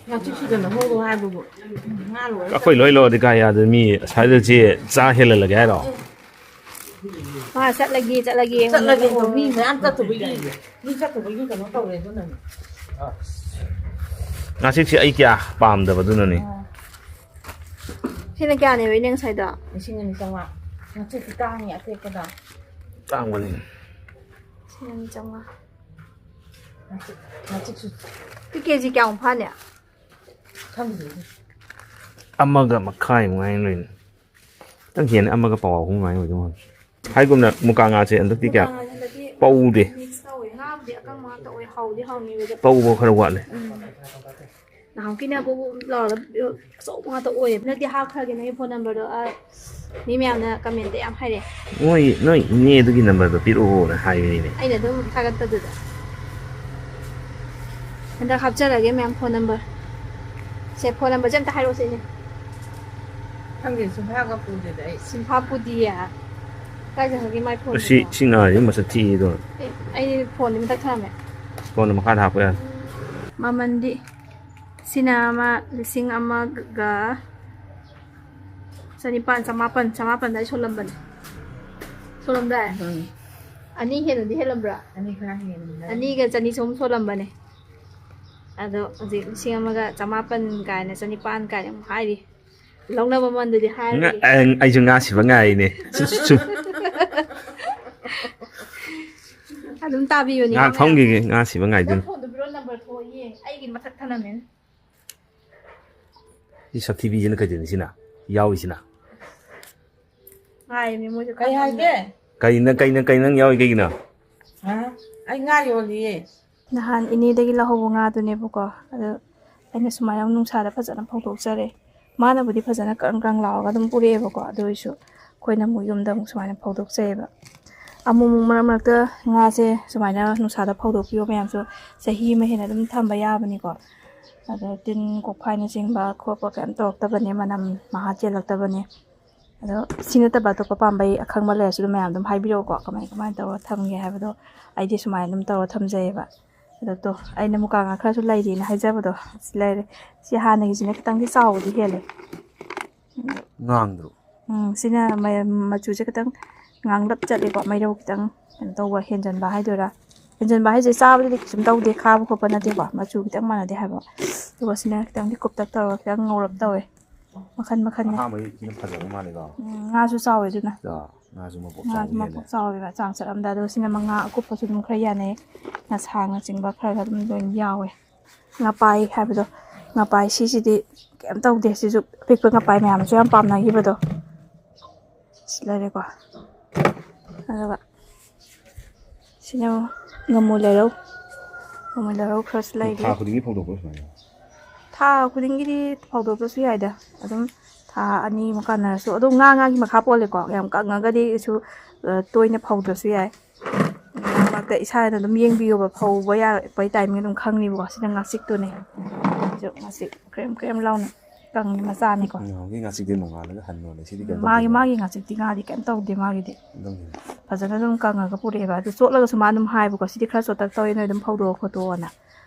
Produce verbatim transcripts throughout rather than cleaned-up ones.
ꯉꯥꯆꯤꯛ ꯁꯨꯗꯅ ꯍꯧꯔꯣ ꯍꯥꯏꯕꯕꯨ꯫ ꯉꯥ ꯂꯣꯏꯔꯦ꯫ ꯑꯩꯈꯣꯏ ꯂꯣꯏ ꯂꯧꯔꯗꯤ ꯀꯥ ꯌꯥꯗꯦ꯫ ꯃꯤ ꯑꯁ꯭ꯋꯥꯏꯗ ꯆꯦ ꯆꯥ ꯍꯦꯜꯍꯜꯂꯒꯦ ꯍꯥꯏꯔꯣ? ꯃꯥ ꯆꯠꯂꯒꯦ ꯆꯠꯂꯒꯦ ꯆꯠꯂꯒꯦ꯫ ꯃꯤ ꯃꯌꯥꯝ ꯆꯠꯇꯕꯒꯤ ꯃꯤ ꯆꯠꯇꯕꯒꯤ ꯀꯩꯅꯣ ꯇꯧꯔꯦ ꯑꯗꯨꯅꯅꯦ꯫ ꯉꯥꯆꯤꯛꯁꯦ ꯑꯩ ꯀꯌꯥ ꯄꯥꯝꯗꯕꯗꯨꯅꯅꯦ꯫ ꯁꯤꯅ ꯀꯌꯥꯅꯦꯕ ꯏꯅꯦ ꯉꯁꯥꯏꯗꯣ? ꯂꯤꯁꯤꯡ ꯑꯅꯤ ꯆꯥꯝꯃꯉꯥ꯫ ꯉꯥꯆꯤꯛꯇꯤ ꯇꯥꯡꯉꯤ ꯑꯇꯦꯛꯄꯗ꯫ ꯇꯥꯡꯕꯅꯤ꯫ ꯂꯤꯁꯤꯡ ꯑꯅꯤ ꯆꯥꯝꯃꯉꯥ꯫ ꯉꯥꯆꯤꯛ ꯉꯥꯆꯤꯛꯁꯨ ꯁꯤ ꯀꯦꯖꯤ ꯀꯌꯥꯃꯨꯛ ꯐꯥꯅꯤ? ꯈꯪꯗꯦ꯫ ꯑꯃꯒ ꯃꯈꯥꯏꯃꯨꯛ ꯉꯥꯏ ꯂꯩꯅꯤ꯫ ꯈꯤꯇꯪ ꯍꯦꯟꯅ ꯑꯃꯒ ꯄꯋꯥ ꯑꯍꯨꯝ ꯉꯥꯏ ꯑꯣꯏꯗꯧ ꯃꯥꯜꯂꯦ꯫ ꯍꯥꯏꯒꯨꯝꯅ ꯃꯨꯀꯥ ꯉꯥꯁꯦ ꯍꯟꯗꯛꯇꯤ ꯀꯌꯥ ꯍꯟꯗꯛꯇꯤ ꯄꯧꯗꯦ꯫ ꯃꯤꯛꯁ ꯇꯧꯋꯦ꯫ ꯉꯥꯕꯨꯗꯤ ꯑꯀꯪꯕ ꯉꯥꯛꯇ ꯑꯣꯏ꯫ ꯍꯥꯎꯗꯤ ꯍꯥꯎꯅꯤꯕ꯫ ꯄꯧꯕ ꯈꯔ ꯋꯥꯠꯂꯦ꯫ ꯅꯍꯥꯟꯃꯨꯛꯀꯤꯅ ꯕꯨ ꯕꯨ ꯂꯥꯎꯔꯒ ꯑꯆꯧꯕ ꯉꯥꯛꯇ ꯑꯣꯏꯌꯦꯕ꯫ ꯅꯪꯗꯤ ꯍꯥꯞꯈ꯭ꯔꯒꯦ ꯅꯪꯒꯤ ꯐꯣꯟ ꯅꯝꯕꯔꯗꯣ꯫ ꯑ, ꯃꯤ ꯃꯌꯥꯝꯅ ꯀꯃꯦꯟꯇ ꯌꯥꯝ ꯍꯥꯏꯔꯛꯑꯦ꯫ ꯃꯣꯏ ꯅꯣꯏ ꯏꯅꯦ ꯑꯗꯨꯒꯤ ꯅꯝꯕꯔꯗꯣ ꯄꯤꯔꯛꯑꯣꯅ ꯍꯥꯏꯕꯅꯤꯅꯦ꯫ ꯑꯩꯅ ꯑꯗꯨꯝ ꯊꯥꯒꯠꯄꯗꯨꯗ꯫ ꯍꯟꯗꯛ ꯍꯥꯞꯆꯔꯒꯦ ꯃꯌꯥꯝ ꯐꯣꯟ ꯅꯝꯕꯔ꯫ ꯁꯦ, ꯐꯣꯟ ꯅꯝꯕꯔꯁꯦ ꯑꯝꯇ ꯍꯥꯏꯔꯛꯑꯣꯁꯦ ꯏꯅꯦ꯫ ꯈꯪꯗꯦ, ꯁꯨꯡꯐꯥꯒ ꯄꯨꯗꯦꯗ ꯑꯩ꯫ ꯁꯨꯡꯐꯥ ꯄꯨꯗꯤꯌꯦ꯫ ꯀꯥꯏ ꯆꯠꯈ꯭ꯔꯒꯦ ꯃꯥꯏ ꯐꯣꯟꯗꯨꯕꯣ? ꯁꯤ ꯁꯤ ꯉꯥꯁꯦ ꯃꯁꯛ ꯊꯤꯗꯣ꯫ ꯑꯦ, ꯑꯩ ꯐꯣꯟꯗꯤ ꯃꯊꯛ ꯊꯝꯃꯦ꯫ ꯐꯣꯟꯗꯣ ꯃꯈꯥꯗ ꯍꯥꯞꯄ ꯌꯥꯅꯤ꯫ ꯃꯃꯟꯗꯤ ꯁꯤꯅ ꯑꯃ ꯂꯤꯁꯤꯡ ꯑꯃꯒ ꯆꯅꯤꯄꯥꯟ, ꯆꯃꯥꯄꯟ, ꯆꯃꯥꯄꯟ ꯑꯗꯥꯏ ꯁꯣꯜꯂꯝꯕꯅꯦ꯫ ꯁꯣꯜꯂꯝꯗꯥꯏ? ꯎꯝ꯫ ꯑꯅꯤ ꯍꯦꯟꯅꯗꯤ ꯍꯦꯜꯂꯝꯕ꯭ꯔꯥ? ꯑꯅꯤ ꯈꯔ ꯍꯦꯟꯅ꯫ ꯑꯅꯤꯒ ꯆꯅꯤ ꯆꯍꯨꯝ ꯁꯣꯜꯂꯝꯕꯅꯦ꯫ ꯑꯗꯣ ꯍꯧꯖꯤꯛ ꯂꯤꯁꯤꯡ ꯑꯃꯒ ꯆꯃꯥꯄꯟ ꯀꯥꯏꯅ, ꯆꯅꯤꯄꯥꯟ ꯀꯥꯏꯅ ꯑꯃꯨꯛ ꯍꯥꯏꯔꯤ꯫ ꯂꯧꯅꯕ ꯃꯃꯜꯗꯨꯗꯤ ꯉ- ꯍꯥꯏꯔꯔꯣꯏꯒꯦ꯫ ꯑꯩ- ꯑꯩꯁꯨ ꯉꯥ ꯁꯤꯕ ꯉꯥꯏꯅꯦ꯫ ꯁꯨ- ꯁꯨ- ꯑꯗꯨꯝ ꯇꯥꯕꯤꯌꯨꯅꯦ꯫ ꯉꯥꯏꯍꯥꯛ ꯐꯝꯈꯤꯒꯦ, ꯉꯥ ꯁꯤꯕ ꯉꯥꯏꯗꯣꯏꯅꯤ꯫ ꯐꯣꯟꯗꯨ ꯄꯤꯔꯣ, ꯅꯝꯕꯔ ꯊꯣꯛꯑ ꯌꯦꯡ꯫ ꯑꯩꯒꯤ ꯃꯊꯛ ꯊꯅꯝꯃꯦꯅꯦ꯫ ꯁꯤ ꯁꯛꯊꯤꯕꯤꯁꯤꯅ ꯀꯩꯗꯧꯅꯤ ꯁꯤꯅ? ꯌꯥꯎꯔꯤꯁꯤꯅ? ꯉꯥꯏꯔꯤꯕꯅꯤ ꯃꯣꯏꯁꯨ ꯀꯩ ꯍꯥꯏꯒꯦ? ꯀꯩꯅ ꯀꯩꯅ ꯀꯩ ꯅꯪ ꯌꯥꯎꯔꯤ ꯀꯩꯒꯤꯅꯣ? ꯍꯥ? ꯑꯩ ꯉꯥ ꯌꯣꯜꯂꯤꯌꯦ꯫ ꯅꯍꯥꯟ ꯏꯅꯦꯗꯒꯤ ꯂꯧꯍꯧꯕ ꯉꯥꯗꯨꯅꯦꯕꯀꯣ꯫ ꯑꯗꯣ ꯑꯩꯅ ꯁꯨꯃꯥꯏꯅ ꯅꯨꯡꯁꯥꯗ ꯐꯖꯅ ꯐꯧꯗꯣꯛꯆꯔꯦ꯫ ꯃꯥꯅꯕꯨꯗꯤ ꯐꯖꯅ ꯀ꯭ꯔꯪ ꯀ꯭ꯔꯪ ꯂꯥꯎꯔꯒ ꯑꯗꯨꯝ ꯄꯨꯔꯛꯑꯦꯕꯀꯣ꯫ ꯑꯗꯨ ꯑꯣꯏꯔꯁꯨ ꯑꯩꯈꯣꯏꯅ ꯑꯃꯨꯛ ꯌꯨꯝꯗ ꯑꯃꯨꯛ ꯁꯨꯃꯥꯏꯅ ꯐꯧꯗꯣꯛꯆꯩꯑꯕ꯫ ꯑꯃꯨꯛ ꯑꯃꯨꯛ ꯃꯔꯛ ꯃꯔꯛꯇ ꯉꯥꯁꯦ ꯁꯨꯃꯥꯏꯅ ꯅꯨꯡꯁꯥꯗ ꯐꯧꯗꯣꯛꯄꯤꯕ ꯃꯌꯥꯝꯁꯨ ꯆꯍꯤ ꯑꯃ ꯍꯦꯟꯅ ꯑꯗꯨꯝ ꯊꯝꯕ ꯌꯥꯕꯅꯤꯀꯣ꯫ ꯑꯗꯣ ꯇꯤꯟ ꯀꯣꯛꯐꯥꯏꯅꯆꯤꯡꯕ ꯈꯣꯠꯄ ꯀꯩꯝ ꯇꯧꯔꯛꯇꯕꯅꯦ, ꯃꯅꯝ ꯃꯍꯥ ꯆꯦꯜꯂꯛꯇꯕꯅꯦ꯫ ꯑꯗꯣ ꯁꯤ ꯅꯠꯇꯕ ꯑꯇꯣꯞꯄ ꯄꯥꯝꯕꯩ ꯑꯈꯪꯕ ꯂꯩꯔꯁꯨ ꯑꯗꯨꯝ ꯃꯌꯥꯝ ꯑꯗꯨꯝ ꯍꯥꯏꯕꯤꯔꯛꯎꯀꯣ, ꯀꯃꯥꯏ ꯀꯃꯥꯏꯅ ꯇꯧꯔ ꯊꯝꯒꯦ ꯍꯥꯏꯕꯗꯣ꯫ ꯑꯩꯗꯤ ꯁꯨꯃꯥꯏꯅ ꯑꯗꯨꯝ ꯇꯧꯔ ꯊꯝꯖꯩꯌꯦꯕ꯫ ꯑꯗꯣ ꯇꯣ, ꯑꯩꯅ ꯃꯨꯀꯥ ꯉꯥ ꯈꯔꯁꯨ ꯂꯩꯔꯤꯅ ꯍꯥꯏꯖꯕꯗꯣ, ꯁꯤ ꯂꯩꯔꯦ꯫ ꯁꯤ ꯍꯥꯟꯅꯒꯤꯁꯤꯅ ꯈꯤꯇꯪꯗꯤ ꯆꯥꯎꯕꯗꯤ ꯍꯦꯜꯂꯦ꯫ ꯉꯥꯡꯗ꯭ꯔꯣ? ꯎꯝ, ꯁꯤꯅ ꯃ-, ꯃꯆꯨꯁꯦ ꯈꯤꯇꯪ ꯉꯥꯡꯂꯞ ꯆꯠꯂꯦꯀꯣ, ꯃꯩꯔꯧ ꯈꯤꯇꯪ ꯀꯩꯅꯣ ꯇꯧꯕ ꯍꯦꯟꯖꯟꯕ ꯍꯥꯏꯗꯣꯏꯔꯥ꯫ ꯍꯦꯟꯖꯟꯕ ꯍꯥꯏꯁꯦ ꯆꯥꯕꯗꯗꯤ ꯀꯩꯁꯨꯝ ꯇꯧꯗꯦ, ꯈꯥꯕ ꯈꯣꯠꯄ ꯅꯠꯇꯦꯀꯣ, ꯃꯆꯨ ꯈꯤꯇꯪ ꯃꯥꯟꯅꯗꯦ ꯍꯥꯏꯕ꯫ ꯑꯗꯨꯒ ꯁꯤꯅ ꯈꯤꯇꯪꯗꯤ ꯀꯨꯞꯇꯛ ꯇꯧꯔꯒ ꯈꯤꯇꯪ ꯉꯧꯔꯞ ꯇꯧꯋꯦ꯫ ꯃꯈꯟ ꯃꯈꯟꯅꯦ꯫ ꯑꯍꯥꯟꯕꯒꯤ ꯁꯤꯅ ꯐꯖꯕ ꯃꯥꯜꯂꯦꯀꯣ꯫ ꯎꯝ, ꯉꯥꯁꯨ ꯆꯥꯎꯋꯦ ꯑꯗꯨꯅ꯫ ꯆꯥ-, ꯉꯥꯁꯨ ꯃꯄꯣꯛ ꯉꯥꯁꯨ ꯆꯥꯎꯕ ꯃꯄꯣꯛ ꯍꯦꯜꯂꯦ꯫ ꯆꯥꯎꯋꯦꯕ, ꯆꯥꯡ ꯆꯠ ꯑꯃꯗ꯫ ꯑꯗꯣ ꯁꯤꯅ ꯃꯉꯥ ꯑꯀꯨꯞꯄꯁꯨ ꯑꯗꯨꯝ ꯈꯔ ꯌꯥꯅꯩ꯫ ꯉꯁꯥꯡꯅꯆꯤꯡꯕ ꯈꯔ ꯈꯔ ꯑꯗꯨꯝ ꯂꯣꯏꯅ ꯌꯥꯎꯋꯦ꯫ ꯉꯄꯥꯏ ꯍꯥꯏꯕꯗꯣ, ꯉꯄꯥꯏ ꯁꯤꯁꯤꯗꯤ ꯀꯩꯝ ꯇꯧꯗꯦ꯫ ꯁꯤꯁꯨ ꯑꯄꯤꯛꯄ ꯉꯄꯥꯏ ꯃꯌꯥꯝꯁꯨ ꯌꯥꯝ ꯄꯥꯝꯅꯈꯤꯕꯗꯣ꯫ ꯁꯤ ꯂꯩꯔꯦꯀꯣ꯫ ꯑꯗꯨꯒ ꯁꯤꯅ ꯉꯥꯃꯨ ꯂꯩꯔꯧ꯫ ꯉꯥꯃꯨ ꯂꯩꯔꯧ ꯈꯔꯁꯨ ꯂꯩꯔꯤ꯫ ꯊꯥ ꯈꯨꯗꯤꯡꯒꯤ ꯐꯧꯗꯣꯛꯄ꯭ꯔꯣ ꯁꯨꯃꯥꯏꯅ? ꯊꯥ ꯈꯨꯗꯤꯡꯒꯤꯗꯤ ꯐꯧꯗꯣꯛꯇ꯭ꯔꯁꯨ ꯌꯥꯏꯗ꯫ ꯑꯗꯨꯝ ꯊꯥ ꯑꯅꯤꯃꯨꯛ ꯀꯥꯟꯅꯔꯁꯨ꯫ ꯑꯗꯣ ꯉꯥ ꯉꯥꯒꯤ ꯃꯈꯥ ꯄꯣꯜꯂꯦꯀꯣ꯫ ꯌꯥꯝ ꯀꯪꯉꯒꯗꯤ ꯀꯩꯁꯨ, ꯑ, ꯇꯣꯏꯅ ꯐꯧꯗ꯭ꯔꯁꯨ ꯌꯥꯏ꯫ ꯃꯔꯛ ꯃꯔꯛꯇ ꯏꯁꯥꯅ ꯑꯗꯨꯝ ꯌꯦꯡꯕꯤꯌꯣꯕ, ꯐꯧꯕ ꯌꯥꯔꯛꯄꯩ timing ꯑꯗꯨꯝ ꯈꯪꯅꯤꯕꯀꯣ꯫ ꯁꯤꯅ ꯉꯥꯆꯤꯛꯇꯨꯅꯦ꯫ ꯁꯤꯁꯨ ꯉꯥꯆꯤꯛ ꯀ꯭ꯔꯦꯝ ꯀ꯭ꯔꯦꯝ ꯂꯥꯎꯅ ꯀꯪꯉꯤ ꯃꯆꯥꯅꯤꯀꯣ꯫ ꯅꯍꯥꯟꯒꯤ ꯉꯥꯆꯤꯛꯇꯤ ꯅꯣꯡꯉꯥꯜꯂꯒ ꯍꯟꯕꯅꯦ, ꯁꯤꯗꯤ ꯀꯩꯝ ꯃꯥꯒꯤ, ꯇꯧꯗꯦꯀꯣ? ꯃꯥꯒꯤ ꯉꯥꯆꯤꯛꯇꯤ ꯉꯥꯗꯤ ꯀꯩꯝ ꯇꯧꯗꯦ ꯃꯥꯒꯤꯗꯤ꯫ ꯑꯗꯨꯝ ꯐꯖꯅ ꯑꯗꯨꯝ ꯀꯪꯉꯒ ꯄꯨꯔꯛꯑꯦꯕ꯫ ꯑꯗꯨ ꯆꯣꯠꯂꯒꯁꯨ ꯃꯥ ꯑꯗꯨꯝ ꯍꯥꯏꯕꯀꯣ, "ꯁꯤꯗꯤ ꯈꯔ ꯆꯣꯠꯇꯛ ꯇꯧꯋꯦ, ꯅꯣꯏ ꯑꯗꯨꯝ ꯐꯧꯗꯣꯛꯑꯣ ꯈꯣꯠꯇꯣꯛꯑꯣꯅ"꯫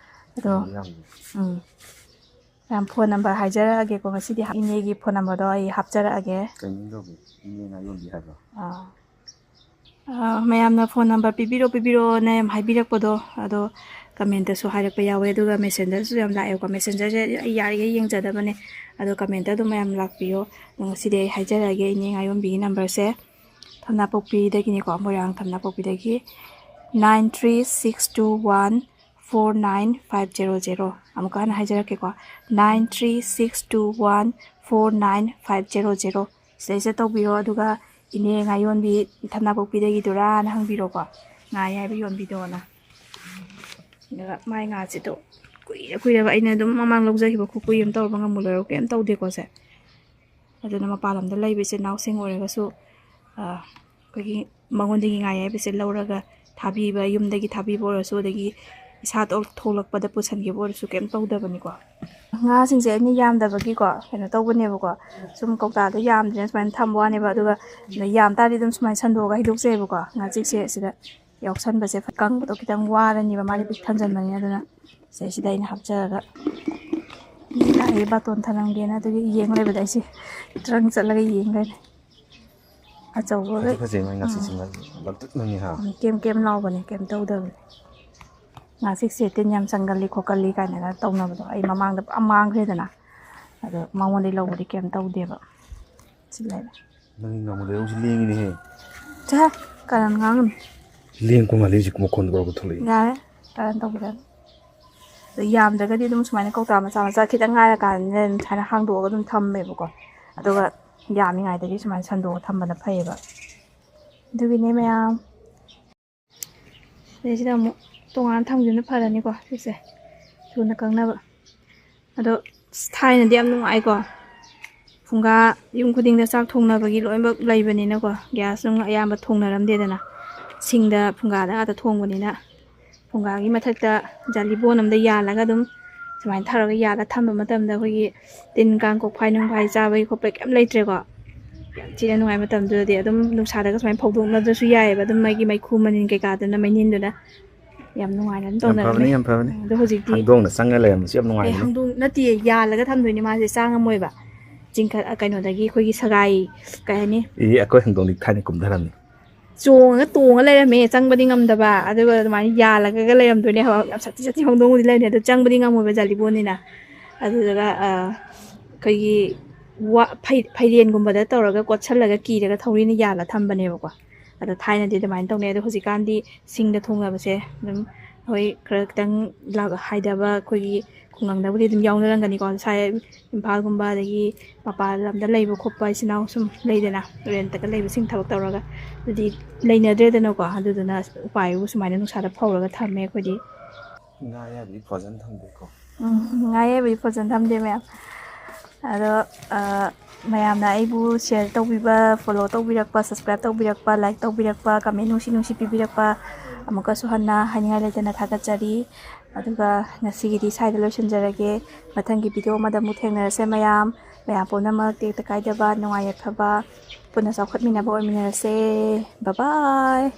ꯑꯗꯣ, ꯌꯥꯝ ꯌꯥꯝ ꯎꯝ꯫ ꯃꯌꯥꯝ phone number ꯍꯥꯏꯖꯔꯛꯑꯒꯦꯀꯣ, ꯉꯁꯤꯗꯤ ꯏꯅꯦꯒꯤ phone numberꯗꯣ ꯑꯩ ꯍꯥꯞꯆꯔꯛꯑꯒꯦ꯫ ꯀꯩ ꯃꯤꯡ ꯀꯧꯒꯦ? ꯏꯅꯦ ꯉꯥꯌꯣꯟꯕꯤ ꯍꯥꯏꯕ꯭ꯔꯣ? ꯑꯥ꯫ ꯑꯥ, ꯃꯌꯥꯝꯅ phone number ꯄꯤꯕꯤꯔꯣ, ꯄꯤꯕꯤꯔꯣꯅ ꯌꯥꯝ ꯍꯥꯏꯕꯤꯔꯛꯄꯗꯣ, ꯑꯗꯣ commentꯇꯁꯨ ꯍꯥꯏꯔꯛꯄ ꯌꯥꯎꯋꯦ, ꯑꯗꯨꯒ messengerꯗꯁꯨ ꯌꯥꯝ ꯂꯥꯛꯑꯦꯕꯀꯣ꯫ Messengerꯁꯦ ꯑꯩ ꯌꯥꯔꯤꯈꯩ ꯌꯦꯡꯖꯗꯕꯅꯦ, ꯑꯗꯣ commentꯇ ꯑꯗꯨꯝ ꯃꯌꯥꯝ ꯂꯥꯛꯄꯤꯌꯣ꯫ ꯑꯗꯣ ꯉꯁꯤꯗꯤ ꯑꯩ ꯍꯥꯏꯖꯔꯛꯑꯒꯦ, ꯏꯅꯦ ꯉꯥꯌꯣꯟꯕꯤꯒꯤ numberꯁꯦ, ꯊꯝꯅꯥꯄꯣꯛꯄꯤꯗꯒꯤꯅꯤꯀꯣ, ꯃꯣꯏꯔꯥꯡ ꯊꯝꯅꯥꯄꯣꯛꯄꯤꯗꯒꯤ, nine three six two one four nine five zero zero꯫ ꯑꯃꯨꯛꯀ ꯍꯟꯅ ꯍꯥꯏꯖꯔꯛꯀꯦꯀꯣ, nine three six two one four nine five zero zero꯫ ꯁꯤꯗꯩꯁꯤꯗ ꯇꯧꯕꯤꯔꯣ, ꯑꯗꯨꯒ "ꯏꯅꯦ ꯉꯥ ꯌꯣꯟꯕꯤ ꯊꯝꯅꯥꯄꯣꯛꯄꯤꯗꯒꯤꯗꯨꯔꯥꯅ?" ꯍꯪꯕꯤꯔꯣꯀꯣ, "ꯉꯥ ꯑꯌꯥꯏꯕ ꯌꯣꯟꯕꯤꯗꯣꯅ"꯫ ꯑꯗꯨꯒ ꯃꯥꯏ ꯉꯥꯁꯤꯗꯣ ꯀꯨꯏꯔ ꯀꯨꯏꯔꯕ ꯑꯩꯅ ꯑꯗꯨꯝ ꯃꯃꯥꯡ ꯂꯧꯖꯈꯤꯕ ꯈꯨꯀꯨꯏ ꯑꯃ ꯇꯧꯔꯕ, ꯉꯥꯃꯨ ꯂꯩꯔꯧ ꯀꯩꯝ ꯇꯧꯗꯦꯀꯣ ꯁꯦ꯫ ꯑꯗꯨꯅ ꯃꯄꯥꯟ ꯂꯝꯗ ꯂꯩꯕ ꯏꯆꯤꯟ ꯏꯅꯥꯎꯁꯤꯡ ꯑꯣꯏꯔꯒꯁꯨ, ꯑ, ꯑꯩꯈꯣꯏꯒꯤ ꯃꯉꯣꯟꯗꯒꯤ ꯉꯥ ꯑꯌꯥꯏꯕꯁꯦ ꯂꯧꯔꯒ ꯊꯥꯕꯤꯕ, ꯌꯨꯝꯗꯒꯤ ꯊꯥꯕꯤꯕ ꯑꯣꯏꯔꯁꯨ, ꯑꯗꯒꯤ ꯏꯁꯥ ꯊꯣꯛ-, ꯊꯣꯛꯂꯛꯄꯗ ꯄꯨꯁꯟꯈꯤꯕ ꯑꯣꯏꯔꯁꯨ ꯀꯩꯝ ꯇꯧꯗꯕꯅꯤꯀꯣ꯫ ꯉꯥꯁꯤꯡꯁꯦ ꯑꯩꯅ ꯌꯥꯝꯗꯕꯒꯤꯀꯣ ꯀꯩꯅꯣ ꯇꯧꯕꯅꯦꯕꯀꯣ, ꯁꯨꯝ ꯀꯧꯇꯥꯗꯣ ꯌꯥꯝꯗ꯭ꯔꯦꯅ ꯁꯨꯃꯥꯏꯅ ꯊꯝꯕ ꯋꯥꯅꯦꯕ꯫ ꯑꯗꯨꯒ ꯌꯥꯝ ꯇꯥꯔꯗꯤ ꯑꯗꯨꯝ ꯁꯨꯃꯥꯏꯅ ꯁꯟꯗꯣꯛꯑꯒ ꯍꯩꯗꯣꯛꯆꯩꯕꯀꯣ꯫ ꯉꯥꯆꯤꯛꯁꯦ ꯁꯤꯗ ꯌꯥꯎꯁꯟꯕꯁꯦ ꯀꯪꯕꯗꯣ ꯈꯤꯇꯪ ꯋꯥꯔꯅꯤꯕ, ꯃꯥꯗꯤ ꯄꯤꯛ ꯊꯟꯖꯟꯕꯅꯤꯅ꯫ ꯑꯗꯨꯅ ꯁꯤꯗꯩꯁꯤꯗ ꯑꯩꯅ ꯍꯥꯞꯆꯔꯒ, ꯃꯤ ꯂꯥꯛꯑꯦ ꯕꯥꯇꯣꯟ ꯊꯅꯝꯒꯦꯅ, ꯑꯗꯨꯒꯤ ꯌꯦꯡ ꯂꯩꯕꯗ ꯑꯩꯁꯦ ꯇ꯭ꯔꯪ ꯆꯠꯂꯒ ꯌꯦꯡ ꯂꯩꯔꯦ꯫ ꯑꯆꯧꯕꯒ ꯐꯗꯤ ꯐꯖꯩ ꯃꯥꯏ ꯉꯥꯆꯤꯛꯁꯦ, ꯎꯝ꯫ ꯂꯪꯇ꯭ꯔꯤꯛ ꯂꯪꯉꯤ ꯍꯥ꯫ ꯎꯝ, ꯀꯦꯝ ꯀꯦꯝ ꯂꯥꯎꯕꯅꯦ, ꯀꯩꯝ ꯇꯧꯗꯕꯅꯦ꯫ ꯉꯥꯆꯤꯛꯁꯦ ꯇꯤꯟ ꯌꯥꯝ ꯆꯪꯒꯜꯂꯤ ꯈꯣꯠꯀꯜꯂꯤ ꯀꯥꯏꯅꯒ ꯇꯧꯅꯕꯗꯣ ꯑꯩ ꯃꯃꯥꯡꯗ ꯄꯨꯔꯥ ꯃꯥꯡꯈ꯭ꯔꯦꯗꯅ꯫ ꯑꯗꯣ ꯃꯉꯣꯟꯗꯩ ꯂꯧꯕꯗꯤ ꯀꯩꯝ ꯇꯧꯗꯦꯕ꯫ ꯁꯤ ꯂꯩꯔꯦ꯫ ꯅꯪꯒꯤ ꯉꯥꯃꯨ ꯂꯩꯔꯧꯁꯤ ꯂꯦꯡꯉꯤꯅꯦꯍꯦ꯫ ꯆꯠꯂꯍꯦ, ꯀꯔꯟ ꯉꯥꯡꯒꯅꯨ꯫ ꯂꯦꯡ ꯀꯣꯡꯒꯥ ꯂꯦꯡꯁꯤ ꯃꯈꯣꯟ ꯀꯧꯔꯒ ꯊꯣꯛꯂꯛꯏ꯫ ꯌꯥꯔꯦ, ꯀꯔꯟ ꯇꯧꯕꯤꯔꯅꯨ꯫ ꯑꯗꯣ ꯌꯥꯝꯗ꯭ꯔꯒꯗꯤ ꯑꯗꯨꯝ ꯁꯨꯃꯥꯏꯅ ꯀꯧꯇꯥ ꯃꯆꯥ ꯃꯆꯥ ꯈꯤꯇꯪ ꯉꯥꯏꯔꯀꯥꯟꯗ ꯑꯗꯨꯝ ꯁꯨꯃꯥꯏꯅ ꯍꯥꯡꯗꯣꯛꯑꯒ ꯑꯗꯨꯝ ꯊꯝꯃꯦꯕꯀꯣ꯫ ꯑꯗꯨꯒ ꯌꯥꯝꯃꯤꯉꯩꯗꯗꯤ ꯁꯨꯃꯥꯏꯅ ꯁꯟꯗꯣꯛꯑ ꯊꯝꯕꯅ ꯐꯩꯌꯦꯕ꯫ ꯑꯗꯨꯒꯤꯅꯦ ꯃꯌꯥꯝ꯫ ꯁꯤꯗꯩꯁꯤꯗ ꯑꯃꯨꯛ ꯇꯣꯉꯥꯟꯅ ꯊꯝꯈꯤꯕꯅ ꯐꯔꯅꯤꯀꯣ ꯁꯤꯁꯦ, ꯊꯨꯅ ꯀꯪꯅꯕ꯫ ꯑꯗꯣ ꯊꯥꯏꯅꯗꯤ ꯌꯥꯝ ꯅꯨꯡꯉꯥꯏꯀꯣ꯫ ꯐꯨꯡꯒꯥ ꯌꯨꯝ ꯈꯨꯗꯤꯡꯗ ꯆꯥꯛ ꯊꯣꯡꯅꯕꯒꯤ ꯂꯣꯏꯅꯃꯛ ꯂꯩꯕꯅꯤꯅꯀꯣ, ꯒ꯭ꯌꯥꯁ ꯅꯨꯡ ꯑꯌꯥꯝꯕ ꯊꯣꯡꯅꯔꯝꯗꯦꯗꯅ꯫ ꯁꯤꯡꯗ ꯐꯨꯡꯒꯥꯗ ꯉꯥꯛꯇ ꯊꯣꯡꯕꯅꯤꯅ, ꯐꯨꯡꯒꯥꯒꯤ ꯃꯊꯛꯇ ꯖꯥꯂꯤꯕꯣꯟ ꯑꯃꯗ ꯌꯥꯜꯂꯒ ꯑꯗꯨꯝ ꯁꯨꯃꯥꯏꯅ ꯊꯥꯔꯒ ꯌꯥꯜꯂ ꯊꯝꯕ ꯃꯇꯝꯗ ꯑꯩꯈꯣꯏꯒꯤ ꯇꯤꯟ ꯀꯥꯡ ꯀꯣꯛꯐꯥꯏ ꯅꯨꯡꯐꯥꯏ ꯆꯥꯕꯒꯤ ꯈꯣꯠꯄꯒꯤ ꯀꯩꯝ ꯂꯩꯇ꯭ꯔꯦꯀꯣ꯫ ꯌꯥꯝ ꯊꯤꯅ ꯅꯨꯡꯉꯥꯏ꯫ ꯃꯇꯝꯗꯨꯗꯗꯤ ꯑꯗꯨꯝ ꯅꯨꯡꯁꯥꯗꯒ ꯁꯨꯃꯥꯏꯅ ꯐꯧꯗꯣꯛꯅꯗ꯭ꯔꯁꯨ ꯌꯥꯏꯑꯕ, ꯑꯗꯨꯝ ꯃꯩꯒꯤ ꯃꯩꯈꯨ ꯃꯅꯤꯟ ꯀꯩꯀꯥꯗꯨꯅ ꯃꯩꯅꯤꯟꯗꯨꯅ ꯌꯥꯝ ꯅꯨꯡꯉꯥꯏꯅ ꯑꯗꯨꯝ ꯌꯥꯝ ꯇꯧꯅꯔꯝꯃꯦ꯫ ꯐꯕꯅꯤ, ꯌꯥꯝ ꯐꯕꯅꯤ꯫ ꯑꯗꯣ ꯍꯧꯖꯤꯛꯇꯤ ꯍꯥꯡꯗꯣꯡꯅ ꯆꯪꯉ ꯂꯩꯔꯝꯕꯁꯨ ꯌꯥꯝ ꯑꯦ, ꯅꯨꯡꯉꯥꯏꯕꯅꯤ꯫ ꯍꯥꯡꯗꯣꯡ ꯅꯠꯇꯦ, ꯌꯥꯜꯂꯒ ꯊꯝꯗꯣꯏꯅꯦ ꯃꯥꯁꯦ, ꯆꯥ ꯉꯝꯃꯣꯏꯕ꯫ ꯆꯤꯡꯈꯠ-, ꯑ, ꯀꯩꯅꯣꯗꯒꯤ ꯑꯩꯈꯣꯏꯒꯤ ꯁꯒꯥꯏ, ꯀꯩ ꯍꯥꯏꯅꯤ? ꯑꯦ, ꯑꯩꯈꯣꯏ ꯍꯥꯡꯗꯣꯡꯗꯤ ꯊꯥꯏꯅ ꯀꯨꯝꯊꯔꯝꯃꯤ꯫ ꯆꯣꯡꯉꯒ ꯇꯣꯡꯉ ꯂꯩꯔꯝꯃꯦ, ꯆꯪꯕꯗꯤ ꯉꯝꯗꯕ꯫ ꯑꯗꯨꯒ ꯑꯗꯨꯃꯥꯏꯅ ꯌꯥꯜꯂꯒꯒ ꯂꯩꯔꯝꯗꯣꯏꯅꯦ ꯍꯥꯏꯕ꯫ ꯌꯥꯝ ꯁꯥꯊꯤ ꯁꯥꯊꯤ ꯍꯥꯡꯗꯣꯡꯕꯨꯗꯤ ꯂꯩꯔꯝꯃꯦ, ꯑꯗꯣ ꯆꯪꯕꯗꯤ ꯉꯝꯃꯣꯏꯕ, ꯖꯥꯂꯤꯕꯣꯟꯅꯤꯅ꯫ ꯑꯗꯨꯗꯨꯒ, ꯑ, ꯑꯩꯈꯣꯏꯒꯤ ꯋꯥ-, ꯐꯩ-, ꯐꯩꯔꯦꯟꯒꯨꯝꯕꯗ ꯇꯧꯔꯒ ꯀꯣꯠꯁꯜꯂꯒ ꯀꯤꯔꯒ ꯊꯧꯔꯤꯅ ꯌꯥꯜꯂ ꯊꯝꯕꯅꯦꯕꯀꯣ꯫ ꯑꯗꯣ ꯊꯥꯏꯅꯗꯤ ꯑꯗꯨꯃꯥꯏꯅ ꯇꯧꯅꯩ꯫ ꯑꯗꯣ ꯍꯧꯖꯤꯛꯀꯥꯟꯗꯤ ꯁꯤꯡꯗ ꯊꯣꯡꯅꯕꯁꯦ ꯑꯗꯨꯝ, ꯍꯣꯏ, ꯈꯔ ꯈꯤꯇꯪ ꯂꯥꯛ-, ꯍꯥꯏꯗꯕ ꯑꯩꯈꯣꯏꯒꯤ ꯈꯨꯡꯒꯪꯗꯕꯨꯗꯤ ꯑꯗꯨꯝ ꯌꯥꯎꯅꯔꯝꯒꯅꯤꯀꯣ꯫ ꯁ꯭ꯋꯥꯏ ꯏꯝꯐꯥꯜꯒꯨꯝꯕ, ꯑꯗꯒꯤ ꯃꯄꯥꯟ ꯂꯝꯗ ꯂꯩꯕ ꯈꯣꯠꯄ ꯏꯆꯤꯟ ꯏꯅꯥꯎ ꯁꯨꯝ ꯂꯩꯗꯅ, ꯔꯦꯟꯠꯇꯒ ꯂꯩꯕꯁꯤꯡ ꯊꯕꯛ ꯇꯧꯔꯒ, ꯑꯗꯨꯗꯤ ꯂꯩꯅꯗ꯭ꯔꯦꯗꯅꯀꯣ꯫ ꯑꯗꯨꯗꯨꯅ ꯎꯄꯥꯏꯕꯨ ꯁꯨꯃꯥꯏꯅ ꯅꯨꯡꯁꯥꯗ ꯐꯧꯔꯒ ꯊꯝꯃꯦ ꯑꯩꯈꯣꯏꯗꯤ꯫ ꯉꯥ ꯑꯌꯥꯏꯕꯗꯤ frozen ꯊꯝꯗꯦꯀꯣ? ꯎꯝ, ꯉꯥ ꯑꯌꯥꯏꯕꯗꯤ frozen ꯊꯝꯗꯦ, ꯃꯌꯥꯝ꯫ ꯑꯗꯣ, ꯑ, ꯃꯌꯥꯝꯅ ꯑꯩꯕꯨ share ꯇꯧꯕꯤꯕ, follow ꯇꯧꯕꯤꯔꯛꯄ, subscribe ꯇꯧꯕꯤꯔꯛꯄ, like ꯇꯧꯕꯤꯔꯛꯄ, comment ꯅꯨꯡꯁꯤ ꯅꯨꯡꯁꯤ ꯄꯤꯕꯤꯔꯛꯄ ꯑꯃꯨꯛꯀꯁꯨ ꯍꯟꯅ ꯍꯥꯏꯅꯤꯡꯉꯥꯏ ꯂꯩꯇꯅ ꯊꯥꯒꯠꯆꯔꯤ꯫ ꯑꯗꯨꯒ ꯉꯁꯤꯒꯤꯗꯤ ꯁ꯭ꯋꯥꯏꯗ ꯂꯣꯏꯁꯤꯟꯖꯔꯒꯦ꯫ ꯃꯊꯪꯒꯤ video ꯑꯃꯗ ꯑꯃꯨꯛ ꯊꯦꯡꯅꯔꯁꯦ ꯃꯌꯥꯝ꯫ ꯃꯌꯥꯝ ꯄꯨꯝꯅꯃꯛ ꯇꯦꯛꯇ ꯀꯥꯏꯗꯕ, ꯅꯨꯡꯉꯥꯏ ꯌꯥꯏꯐꯕ, ꯄꯨꯟꯅ ꯆꯥꯎꯈꯠꯃꯤꯟꯅꯕ ꯑꯣꯏꯃꯤꯟꯅꯔꯁꯦ꯫ Bye bye꯫